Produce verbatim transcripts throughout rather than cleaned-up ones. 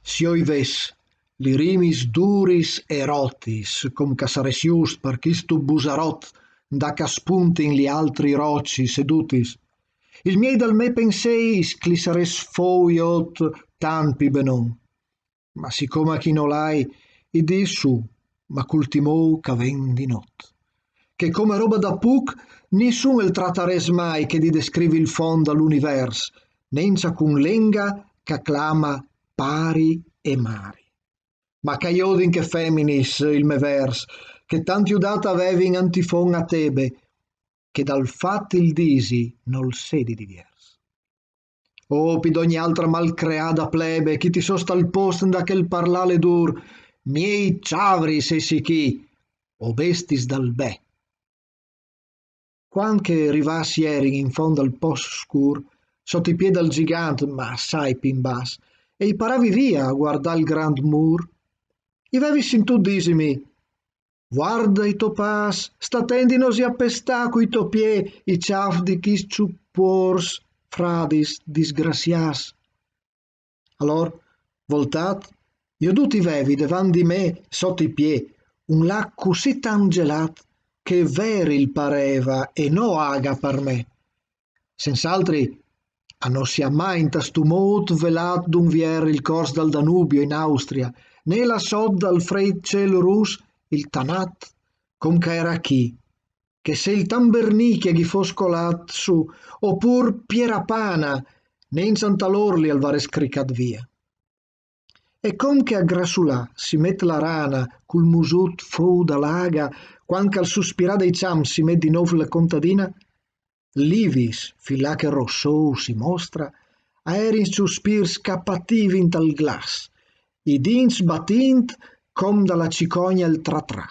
S'i oi ves li rimis duris e rotis, com ch'a sarès just par chistu busarot, da ch'a spuntin li altri rocis e dutis, il miei dal me pensei sclissarès foiot tant pi benon. Ma sicoma chi no l'ai, i dis su, ma cul timou ch'a ven di not. Che come roba da puc, nissun el tratarès mai che di descrivi il fond da l'univers, nenza cun lenga ch'a clama pari e mari. Ma ch'a jodin che feminis il me vers, che tant judat avevin antifon a Tebe, che dal fat il disi nol sedi diviers. O pi d'ogni altra malcreada plebe, chi ti sos tal post da chel parlale dur, miei ciavri se si chi, o bestis dal be. Quand che rivà si erin in fond al post scur, sot i pie dal gigant, ma assai pi in bas, e i paravi via a guardar il grand mur, i vevi sintut disimi: Guarda i to pas, sta tendi no si appestà cui to pie i ciaf di chi sciupors fradis disgracias. Alor, voltat, io duti vevi devant di me sot i pie un lac cusì tant gelat che veri il pareva e no aga par me. Senz'altri, a no sia mai inta stu mot velat d'un vier il cors dal Danubio in Austria, né là sot dal freit ciel rus il Tanat, com ch'a era chi, che se il Tambernicchia ghi fos colat su, opur Pierapana, nenza ant a lor li al varès cricat via. E com che a grassulà si met la rana cul musut fou da l'aga, quand ch'al suspirà dei ciams si met di nov la contadina, l'ivis, fin là che rossou si mostra, a erin suspirs ch'a pativin tal glas, i dints batint com da la cicogna il tratrà.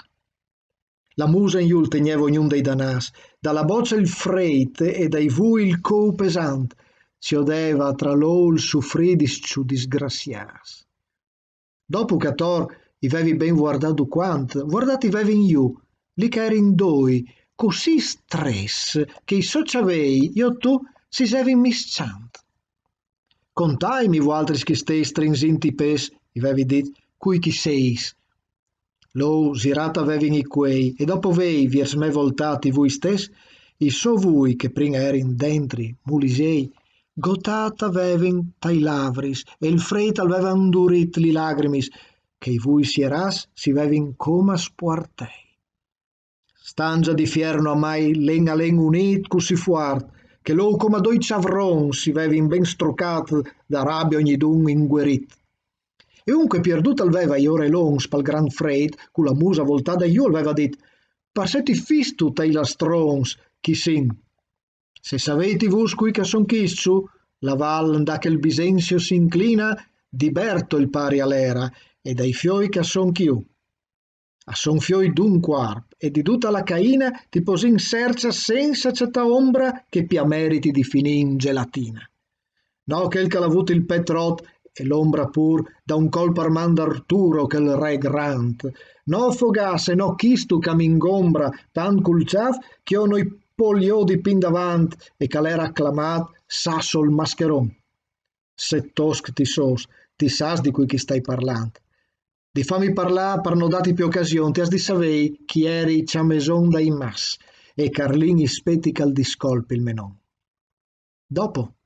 La musa in jù il tegneva ognun dei danàs, da la boccia il freit e dai vui il cou pesant, si odeva tra lou il sufrì di sciu disgraciàs. Dopu ch'ator i vevi ben vuardà ducant, vuardà ti vevi in jù, li ch'a erin doi, cusì strets che i so ciavei, io tu, si sevin misciant. Contaimi vualtris chi stei strinzint i pes, i vevi dit, cui chi seis. Lou zirat a vevin i cuei, e dopo vei viers me voltati vui stes, i so vui che prin a erin dentri, mulisei, gotat a vevin tai lavris, e il freit al veva indurit li lagrimis, che i vui sierats si vevin coma spuartei. Stangia di fier no a mai len a len unit cusì fuart, che lou coma doi ciavrons si vevin ben strucat da rabia ognidun inguerit. E un che pierdut al veva i orelons pal gran freit, cu la musa voltada in jù al veva dit: Parcè ti fistu tai lastrons, chi sin? Se saveiti vus cui ch'a son chisciu, la val da chel Bisenzio s'inclina, di Berto il pari al era, e dai fioi ch'a son chiù. A son fioi d'un cuarp e di duta la caina ti posin sercia senza cetà ombra che pia meriti di finì in gelatina. No chel ch'al à vut il pet rot e l'ombra pur da un colp armand Arturo chel re grant. No fogas e no chistu ch'a m'ingombra tant cul ciaf ch'io no i pol jodi pi indavant e ch'al era clamat Sasso il mascheron. Se tosc ti sos, ti sas di cui chi stai parlant. Di fami parlà par no dati pi ocasion, ti as di savei chi eri ciameson dai mas e Carlin i speti ch'al discolpi il me non. Dopo,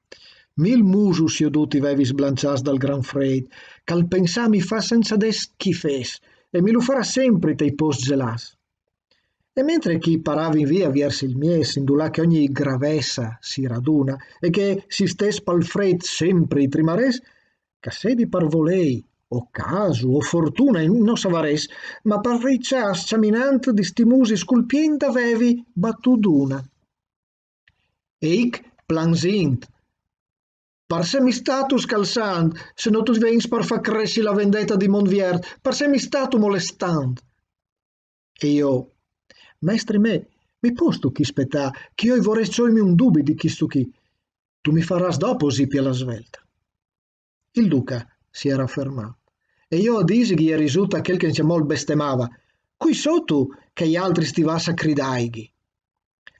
mil musus io duti vevi sblancias dal gran freit, ch'al pensà mi fa senza des chi fes, e mi lu farà sempri tei post gelas. E mentre chi paravin via viers il mies, indulà che ogni gravessa si raduna, e che si stes pal freit sempri i trimares, ch'a sedi par volei, o casu, o fortuna, no savarès, ma par rei cias ciaminant di sti musis cul pie indavevi batuduna. E ic planzint: Parcè mi statu scalsant, se no tu vens par fa cressi la vendeta di Monviert, parcè mi statu molestant? E io: Mestri me, mi postu chi spetà, ch'io i vorès cioimi un dubi di chistu chi. Tu mi faràs dopo zipi a la svelta. Il duca si era fermat, e io a disighi eri sut a chel che in ciamò il bestemava: Cui sotu che i altri sti vas a cridaighi?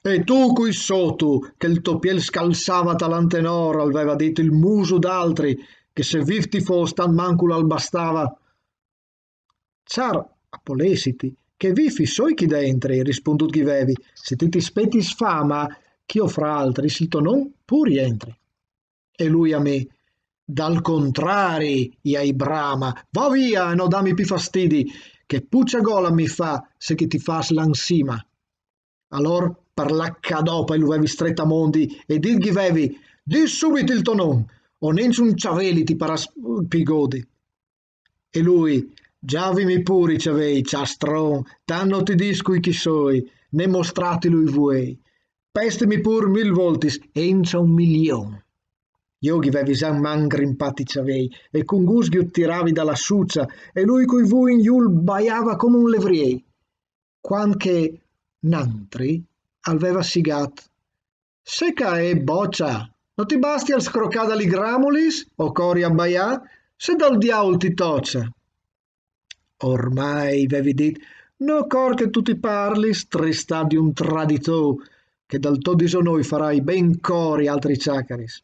E tu cui sotu che il to piel scalsava talante nor, al veva dit il musu d'altri, che se vif ti fos tant mancul al bastava. Car, a polesiti, che vif i soi chi dentri, rispundût ghi vevi, se ti ti spetis fama, ch'io fra altris il to non pur i entri. E lui a mi: dal contrari i ai brama, va via e no dami pi fastidi, che pucia gola mi fa se chi ti fas là 'nsima. Alor par la cadopa lu vevi stret a mondi e dit ghi vevi: di subit il to non, o nenz un ciaveli ti paràs pi godi. E lui: giavimi pur i ciavei, ciastron, tant no ti dis cui chi soi, né mostratilu i vuei. Pestimi pur mil voltis, enza un milion. Io ghi vevi za in man grimpat i ciavei e cun gust ghi u tiravi da la sucia e lui cui vui in jù il baiava come un levriei. Quand che n'antri al veva sigât: se ca è, bocia, no ti basti al scrocà da li gramulis, o cori a baià, se dal diaul ti tocia? Ormai, vevi dit, no cor che tu ti parlis, tristât di un traditou, che dal to disonoi farai ben cori altri ciacaris.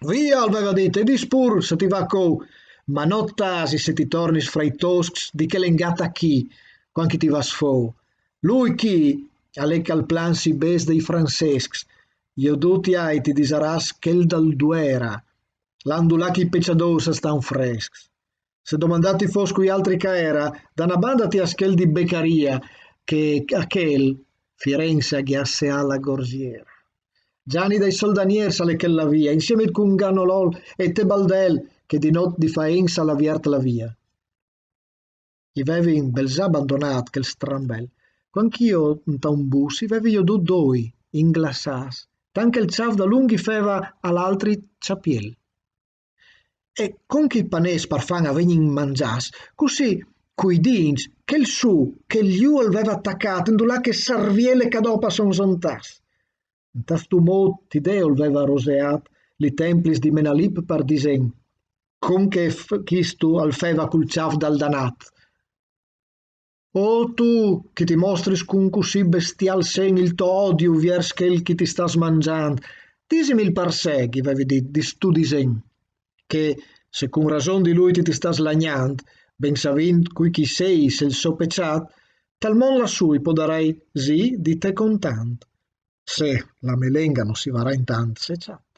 Via, al veva dit, e dis pur se ti va cou, ma no tasi se ti tornis fra i toscs di chel engat chi, quand chi ti vas fou. Lui chi al è ch'al plansi bes dei francescs, io dut i ai ti disaràs chel dal Duera, là 'ndulà chi peciadous a stan frescs. Se domandât ti fos cui altri ca era, da na banda ti as chel di Beccaria, che a chel Firenze a ghi à seà la gorziera. Gianni dai Soldaniers al è chel là via, insiemit cun Ganolol e Tebaldel, che di not di Faenza al à viert la via. I vevi bel za bandonât chel strambel, quand ch'io inta un bus i vevi jodût doi, inglassâts, tant che il ciaf da lunghi feva a l'altri ciapiel. E con che i panets par fan a vegnin mangiâts, cussì cui dints, chel sù, chel jù al veva tacât, indulà che sarviele ca dopo a son zontâts. Inta stu mût ti Deu al veva roseât li templis di Menalip par disen, con che f-, chistu al feva cul ciaf dal danât. O tu, che ti mostris cun cussì bestial sen il to odiu viers chel chi ti stàs mangiant, disimi il parsè, ghi vevi dit, di stu disen, che, se cun rason di lui ti ti stàs lagnant, ben savint cui chi sei, se il so peciât, tal mont lassù i podarai zî di te contant. Se la me lenga no si varà intant seciât.